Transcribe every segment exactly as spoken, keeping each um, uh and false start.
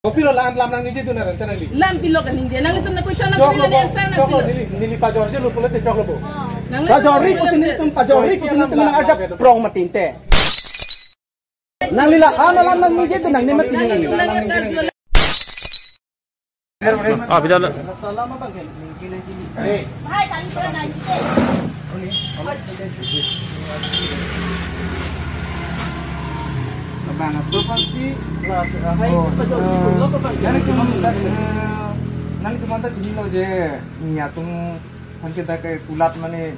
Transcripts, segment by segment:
Kopilo la-an lam nangningjedun aran ta nangli. Lam pilo kaningje. Nanglitum na question na choklo pilo bo, answer na choklo pilo. Neli, neli pajorjelo pulote choklo bo. Oh. Nangli pajorji pusi nelitum pajorji pusi nelitum nang-arjap prong mati te. Nangli la-an lam nangningjedun nangne mati. Nanglitum nang-arjap. Ah, bidal. Bang, so pasti, oh, eh, nangtum, eh, nangtum anta chinilo je, ni atum aphan ke dak ke kulat mane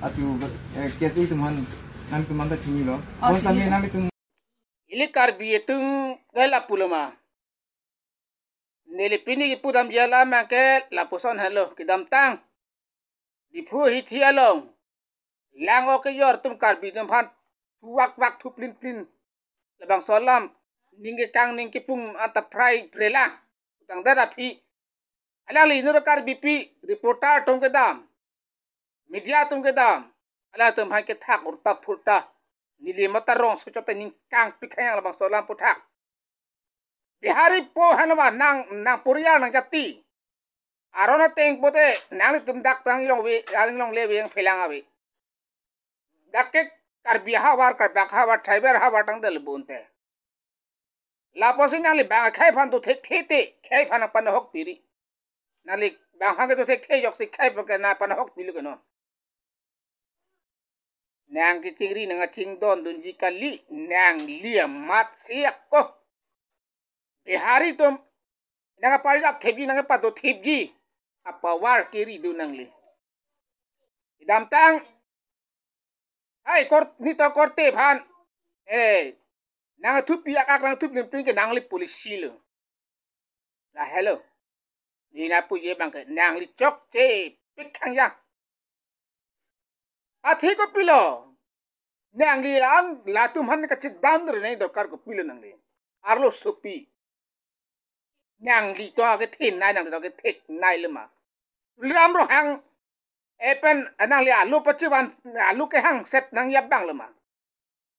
atu, eh, case itum aphan nangtum anta chinilo. Oh, bon tame chinilo. Nangtum ili Karbi atum ke lapulo ma. Neli pini kipudamji alam ke lapuson henlo, kedamtang Diphu hithi along lang-ok kejor atum Karbi atum aphan thuwak wak thuplin plin. Labangso alam ning kekang ning kepung anta phrai phrela. Tangdet aphi. Alangli inut Karbipi reporter atum kedam, media atum kedam, alangtum aphan kethak urta phurta. Neli mata rong so chote ning kangpik khayang labangso alam aphuthak. Bihari po henlo ma nang, nang porial nang jati. Aron ateng pote nanglitum dak tang ilong ve, aling longle veng phelang ave. Dak ke Karbi ahavar, Karbi ahavar, tribal ahavar tangdet le bonte. Lapusi nangli bang akhei aphan dothekthe te, khei aphan nangpanahok piri. Nangli bang aphan ke dothekthe ajoksi khei aphan ke nangpanahok pilo ke non. Nang kechingri nang kachingdon dunji kali, nangli amat si ako. Bihari atum nang kaparjap thepji, nang kapado thepji apower keri do nangli. Kedamtang, hai kor, nelitum korte aphan, eh, nangthupi akak nangthupi ningpin ke nangli policy lo. Lahelo. Neli napuji abang ke nangli chokche pik khang ya. Athe kopilo? Nangli an latum aphan kachedandre nangji dorkar kopilo nangli? Arlo sopi. Nangli to kethenei, nangli to ketheknei le ma? Tuliram Ronghang, eh, pen, eh, nangli alo pachivan, alo kehang set nangji abang le ma?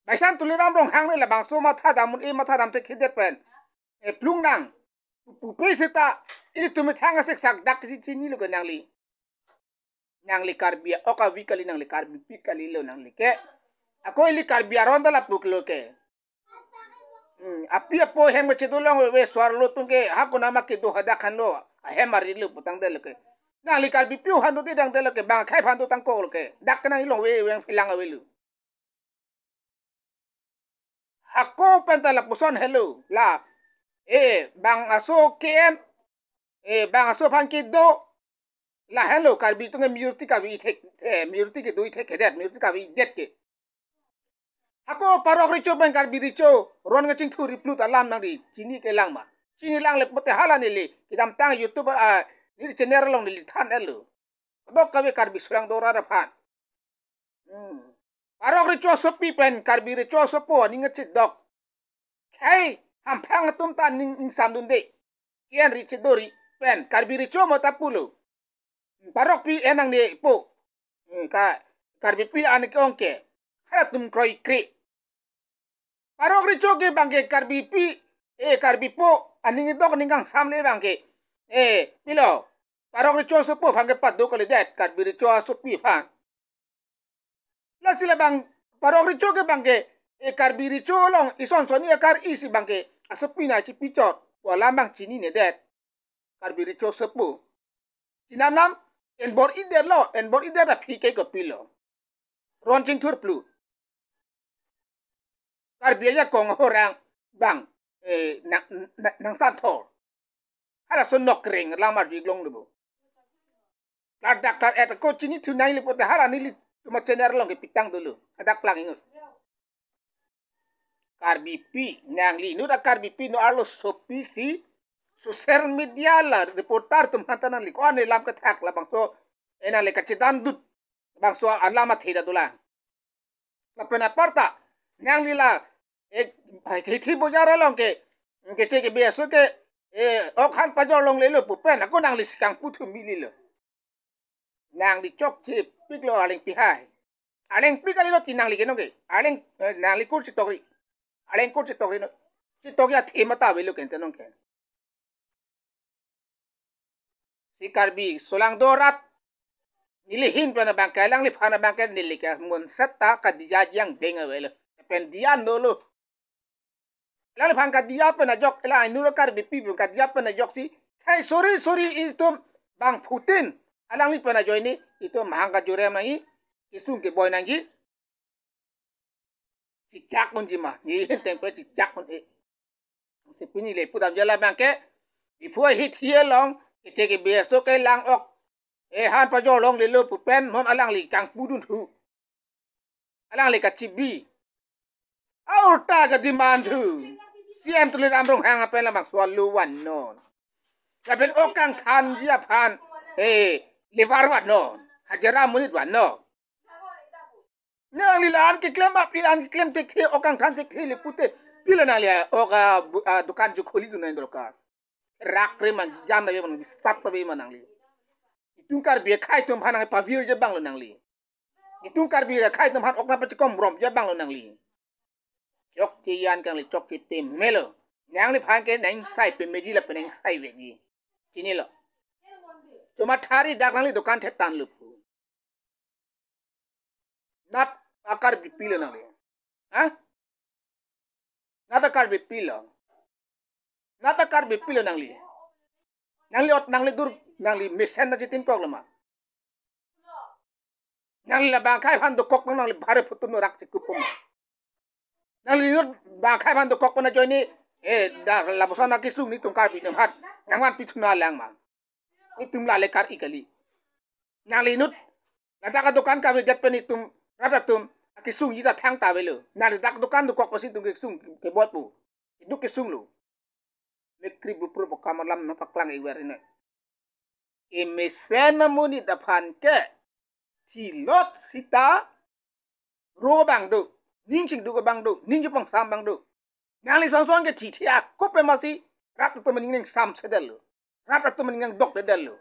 Baisan Tuliram Ronghang le labangso matha dam un-e, matha dam thekthedet pen, eh, plung nang. Pupe seta, ilitum methang asek sak dak si chinilo ke nangli. Nangli Karbi a-ok avi kali, nangli Karbipi kalilo nangli ke. Ako ili Karbi aron ta lapu kelo ke. Hmm, api apo ahem kechedo longve, suar lo tung ke, ha konat ma kedo hadak henlo, ahem arilo putangdet lo ke. Nangli Karbipi aphan dotangdet lo ke, bang akhei aphan dotangkok lo ke. Dak ke nang ilongve veng phelang avelo. Hako pen ta lapuson henlo, la. Eh, bang aso ke-en, eh, bang aso aphan kedo, lahenlo Karbi atum ke majority kavi thek, eh, majority kedo thekthedet, majority kavidet ke. Hako Parok Recho pen Karbi Recho, ron kachingthur iplut alam nangli chini kelang ma? Chini lang le pote hala neli kedamtang YouTube, ah, neli channel along neli than-etlo. Kadokave Karbi Sulang Dorat aphan. Hmm. Parok Recho asopi pen Karbi Recho asopo aning kachidok. Khei hamphang atum ta ning ingsamdunde. Chian ri chidori pen Karbi Recho mo ta pulo. Parokpi en nangne po. Hmm, ka Karbipi an ke-ong ke. Halatum kroikre. Parok Recho ke abang ke Karbipi, eh, Karbipo aning idok aning kangsam le abang ke. Eh, pilo. Parok Recho asopo aphan ke pado kalidet, Karbi Recho asopi aphan. Lasi labang Parok Recho ke abang ke, eh, Karbi Recho along ison sonni akar isi abang ke asopi nangchipichot pu alam abang chininedet. Karbi Recho asopo. Chinanam, en bor-idetlo, en bor-idet aphi ke kopilo? Ron chingthur plut. Karbi ajakong ahorang abang, eh, nang, nang, nangsanthor. Halaso nok reng lamar jiglong le bo. Klardak klar-et ako chinithu nangji le pote hala nelitum achannel along kepitang dolo. Hadak lang inut. Karbipi, nangli inut a-Karbipi, no arlo sopi si social media la reporter atum aphan ta nangli ko-an alam kethak labangso, eh, nangli kachedandut labangso alam athe ta dolang. Lapen aparta, nangli la, eh, hithi bojar along ke, keche kebe aso ke, eh, ok han pajor longlelo pu pen, ako nangli si kangpu thu mililo. Nangli chokche piklo Arlengpi hai. Arlengpi kalilo ti nangli ke nonke. Arleng, eh, nangli kur chitokri. Arleng kur chitokri no. Chitokri athe mata avelo ke ante nonke. Di Karbi aso lang do rat. Neli ahin pen abangke, alangliphan abangke neli ke monset ta kadiya jang deng avelo. Pen diya nolo. Alangliphan kadiya pen ajok, alang inut Karbipi pen kadiya pen ajoksi, hai suri suri itum bangphutin alangli pen ajoine itum mahang kajurem nangji, kesung keboi nangji. Chechak unji ma, neli ahin teng pen chechak un-e. Si pini le pudam jala abangke, Diphu ahithi along, kechek ke B S O kelang ok. E han pajor longlelo pu pen non alangli kangpudun thu. Alangli kachibi. Aur ta ka demand thu. C M Tuliram Ronghang apen labangso alu vannon. Lapen ok kangthanji aphan, eh, levar vannon. Hajira monit vannon. Nangli la-an keklem, aphi la-an keklem thekthe, ok kangthan thekthe le pute, pilo nangli ok, ah, bu-, ah, dukan chu kholi dun nang dorkar. Rak ave ma, jan ave ma, bisat ave ma nangli. Itum Karbi akhei atum aphan nangpavirji abang lo nangli. Itum Karbi akhei atum aphan ok nangpachikom romji abang lo nangli. Chokche jan kangli, chokche pemelo. Nangliphan ke nangsai pemeji lapen nangsai veji. Chinilo. Chuma thari dak nangli dukan thetan lo pu. Nat a-Karbipi lo nangli. Ha? Nat a-Karbipi lo. Nat a-Karbipi lo nangli. Nangli ot nangli dur nangli mesen na chitin kok lo ma. Nangli labang akhei aphan dokok nang nangli bhare phutum no rak chikup ma. Nangli inut bang akhei aphan dokok pen ajoine, eh, da lapuson akesung netum Karbi atum aphan nangvanpi thunon lang ma. Netum la le kar-i kali. Nangli inut ladak adukan kavedet pen netum rat atum akesungji ta thangta avelo. Nangli dak dukan dokok pensi netum kesung keboi pu. Iduk kesung lo. Mekri bupru pakam alam nangpaklang iver ine. Emesen amonit aphan ke thilot sita ro abang do, ning chingduk abang do, ning chepangsam abang do. Nangli songson ke chithi akop pe masi rat atum aning nangsamsedetlo. Rat atum aning nangdokdedetlo.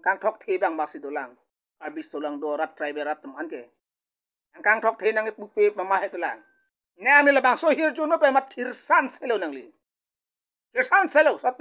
Kangthokthe abang masi dolang. Karbi aso lang do rat, tribal rat atum an ke. Kangthokthe nangpupe mama he dolang. Nangli labangso ahirjuno pe mat thirsan selo nangli. Thirsan selo, sat